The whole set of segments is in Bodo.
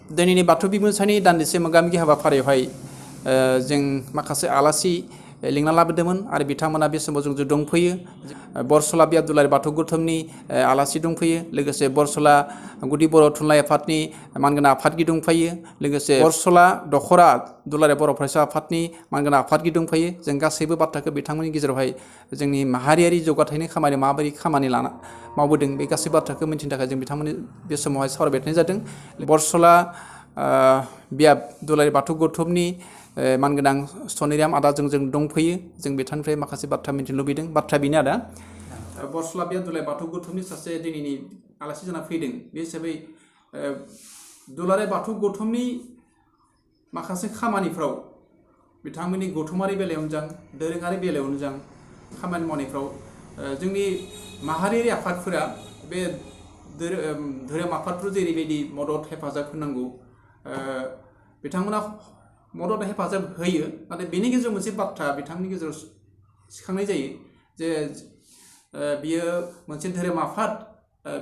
दिनैनि बाथौ बिबुंसारनि दान्दिसे मोगा-मोगि हाबाफारियावहाय जों माखासे आलासि लिंना लाबोदोंमोन आरो बिथांमोना बे समाव जोंजों दंफैयो। बरसला बि आब्दुल्लाह बाथौ गौथुमनि आलासि दंफैयो, लोगोसे बरसला गुदि बर' थुनलाइ आफादनि मानगोनां आफादगिरि दंफायो, लोगोसे बरसला दखरा दुलाराय बर' फरायसा आफादनि मानगोनां आफादगिरि दंफायो। जों गासैबो बाथ्राखौ बिथांमोननि गेजेरावहाय जोंनि माहारियारि जौगाथायनि खामानि माबोरै खामानि लाना मावबोदों बे गासै बाथ्राखौ मिन्थिनो थाखाय जों बिथांमोननि बे समावहाय सावरायबाय थानाय जादों। बरसला बियाब दुलाराय बाथौ गौथुमनि मानगोनां सनिराम आदाजों जों दंफैयो। जों बिथांनिफ्राय माखासे बाथ्रा मिन्थिनो लुबैदों। बाथ्रा बेनो आदा, बरसला बियाब दुलाराय बाथौ गौथुमनि सासे दिनैनि आलासि जाना फैदों। बे हिसाबै दुलाराय बाथौ गौथुमनि माखासे खामानिफ्राव बिथांमोननि गौथुमारि बेलायावनो जा, दोरोङारि बेलायावनो जा खामानि मावनायफ्राव जोंनि माहारियारि आफादफोरा बे धोरोम आफादफोर जेरैबायदि मदद हेफाजाब होनांगौ, बिथांमोना मदद हेफाजाब होयो। नाथाय बेनि गेजेराव मोनसे बाथ्रा बिथांमोननि गेजेराव सिखांनाय जायो जे बियो मोनसे धोरोम आफाद,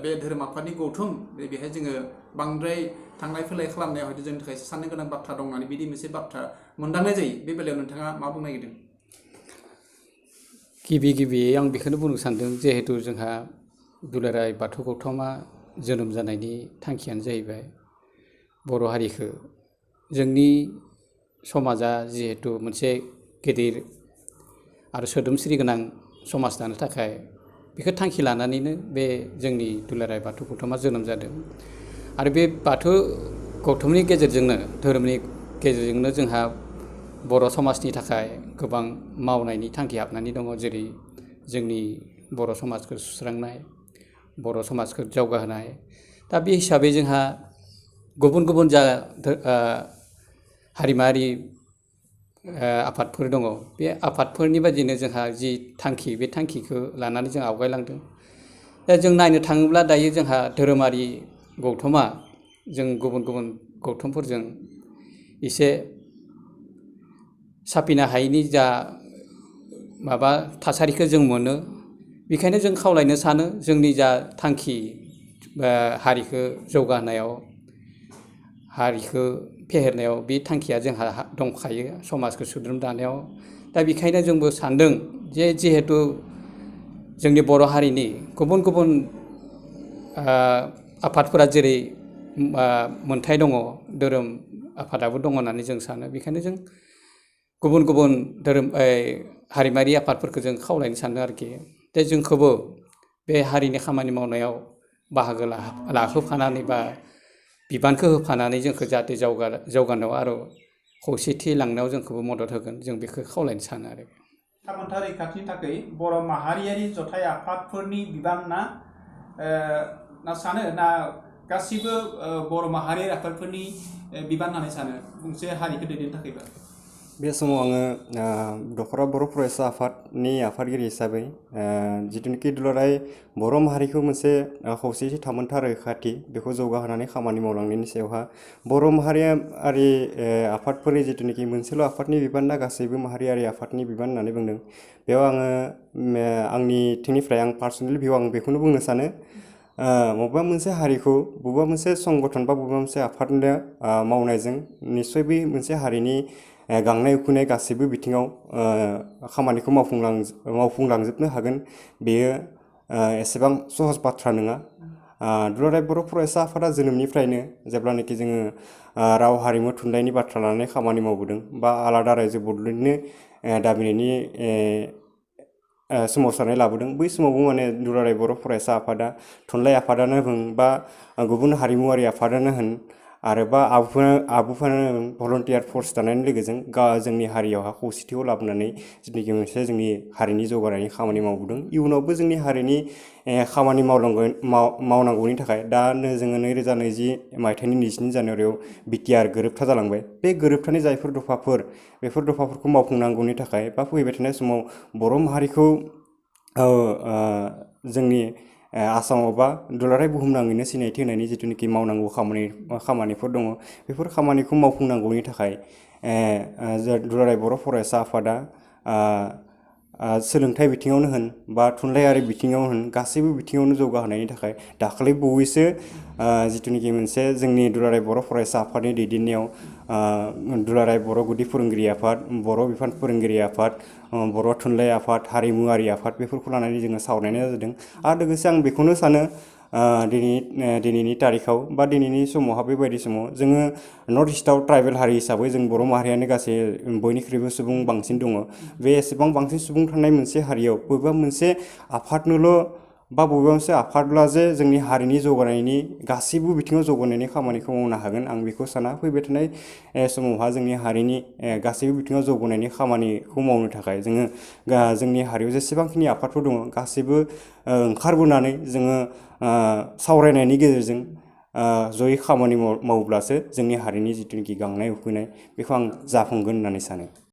बे धोरोम आफादनि गौथुम, बेहाय जोङो बांद्राय थांलाय फैलाय खालामनायाव हयथ' जोंनि थाखाय साननो गोनां बाथ्रा दं होननानै बिदि मोनसे बाथ्रा मोनदांनाय जायो। बे बेलायाव नोंथाङा मा बुंनो नागिरदों? गिबियै आं बेखौनो बुंनो सानदों, जिहेतु जोंहा दुलाराय बाथौ गौथुमा जोनोम जानायनि थांखियानो जाहैबाय बर' हारिखौ जोंनि समाजा जिहेतु मोनसे गेदेर आरो सोदोमस्रि गोनां समाज दानो थाखाय बेखौ थांखि लानानैनो बे जोंनि दुलाराय बाथौ गौथुमा जोनोम जादों। आरो बे बाथौ गौथुमनि गेजेरजोंनो, धोरोमनि गेजेरजोंनो जोंहा बर' समाजनि थाखाय गोबां मावनायनि थांखि हाबनानै दङ। जेरै जोंनि बर' समाजखौ सुस्रांनाय, बर' समाजखौ जौगाहोनाय। दा बे हिसाबै जोंहा गुबुन गुबुन हारिमायारि आफादफोर दङ। बे आफादफोरनि बायदिनो जोंहा जि थांखि, बे थांखिखौ लानानै जों आवगायलांदों। दा जों नायनो थाङोब्ला दायो जोंहा धोरोमारि गौथुमा जों गुबुन गुबुन गौथुमफोरजों एसे साफिनो हायैनि जा माबा थासारिखौ जों मोनो। बेखायनो जों खावलायनो सानो जोंनि जा थांखि हारिखौ जौगाहोनायाव, हारिखौ फेहेरनायाव, बे थांखिया जोंहा दंखायो समाजखौ सुद्रुम दानायाव। दा बेखायनो जोंबो सानदों जे जिहेतु जोंनि बर' हारिनि गुबुन गुबुन आफादफोरा जेरै मोनथाय दङ, धोरोम आफादाबो दङ होननानै जों सानो। बेखायनो जों गुबुन गुबुन हारिमायारि आफादफोरखौ जों खावलायनो सानो आरोखि। दा जोंखौबो बे हारिनि खामानि मावनायाव बाहागो लाहोफानानै बा बिबानखौ होफानानै जोंखौ जाहाथे जौगानायाव आरो खौसेथि लांनायाव जोंखौबो मदद होगोन, जों बेखौ खावलायनो सानो आरो। थामोनथा रैखाथिनि थाखाय बर' माहारियारि जथाय आफादफोरनि बिबान ना सानो ना गासिबो बर' माहारियारि आफादफोरनि बिबान होननानै सानो गंसे हारिखौ दैदेननो थाखायबा? बे समाव आङो दखरा बर' फरायसा आफादनि आफादगिरि हिसाबै जिथुनिखि दुलाराय बर' माहारिखौ मोनसे खौसेथि थामोनथा रैखाथि बेखौ जौगाहोनानै खामानि मावलांनायनि सायावहा बर' माहारियारि आफादफोरनि जिथुनिखि मोनसेल' आफादनि बिबान ना गासैबो माहारियारि आफादनि बिबान होननानै बुंदों। बेयाव आङो आंनि थिंनिफ्राय आं पार्सनेल भिउ आं बेखौनो बुंनो सानो, बबेबा मोनसे हारिखौ बबेबा मोनसे संगठन बा बबेबा मोनसे आफादनो मावनायजों निस्सय बे मोनसे हारिनि गांनाय उखैनाय गासैबो बिथिङाव खामानिखौ मावफुंलांजोबनो हागोन, बेयो एसेबां सहज बाथ्रा नङा। दुलाराय बर' फरायसा आफादा जोनोमनिफ्रायनो जेब्लानाखि जोङो राव हारिमु थुनलाइनि बाथ्रा लानानै खामानि मावबोदों बा आलादा रायजो बड'लेण्डनि दाबिनायनि सोमावसारनाय लाबोदों, बै समावबो माने दुलाराय बर' फरायसा आफादा, थुनलाइ आफादानो होन बा गुबुन हारिमुवारि आफादानो होन आरो बा आबुफोरानो भलन्टियार फर्स दानायनि लोगोजों जोंनि हारियावहा खौसेथिखौ लाबोनानै जिथुनिखि मोनसे जोंनि हारिनि जौगानायनि खामानि मावबोदों। इयुनावबो जोंनि हारिनि खामानि मावनांगौनि थाखाय दानो जोङो 2020 मायथाइनि 22 जानुवारियाव बिटिआर गोरोबथा जालांबाय। बे गोरोबथानि जायफोर दफाफोर, बेफोर दफाफोरखौ मावफुंनांगौनि थाखाय बा फैबाय थानाय समाव बर' माहारिखौ जोंनि आसामाव बा दुलाराय बुहुमनाङैनो सिनायथि होनायनि जिथुनिखि मावनांगौ खामानिफोर दङ, बेफोर खामानिखौ मावफुंनांगौनि थाखाय दुलाराय बर' फरायसा आफादा सोलोंथाइ बिथिङावनो होन बा थुनलाइयारि बिथिङावनो होन गासैबो बिथिङावनो जौगाहोनायनि थाखाय दाखालि बावैसो जिथुनिखि मोनसे जोंनि दुलाराय बर' फरायसा आफादनि दैदेननायाव दुलाराय बर' गुदि फोरोंगिरि आफाद, बर' बिफान फोरोंगिरि आफाद, बर' थुनलाइ आफाद, हारिमुआरि आफाद बेफोरखौ लानानै जोङो सावरायनाय जादों। आरो लोगोसे आं बेखौनो सानो दिनैनि तारिखाव बा दिनैनि समावहा बेबायदि समाव जोङो नर्थ इस्टआव ट्राइबेल हारि हिसाबै जों बर' माहारियानो गासै बयनिख्रुइबो सुबुं बांसिन दङ। बे एसेबां बांसिन सुबुं थानाय मोनसे हारियाव बबेबा मोनसे आफादनोल' बा बबेबा मोनसे आफादब्ला जे जोंनि हारिनि जौगानायनि गासैबो बिथिङाव जौगानायनि खामानिखौ मावनो हागोन आं बेखौ साना। फैबाय थानाय समावहा जोंनि हारिनि गासैबो बिथिङाव जौगानायनि खामानिखौ मावनो थाखाय जोङो जोंनि हारियाव जेसेबांखिनि आफादफोर दङ गासैबो ओंखारबोनानै जोङो सावरायनायनि गेजेरजों जयै खामानि मावब्लासो जोंनि हारिनि जिथुनिखि गांनाय उखैनाय बेखौ आं जाफुंगोन होननानै सानो।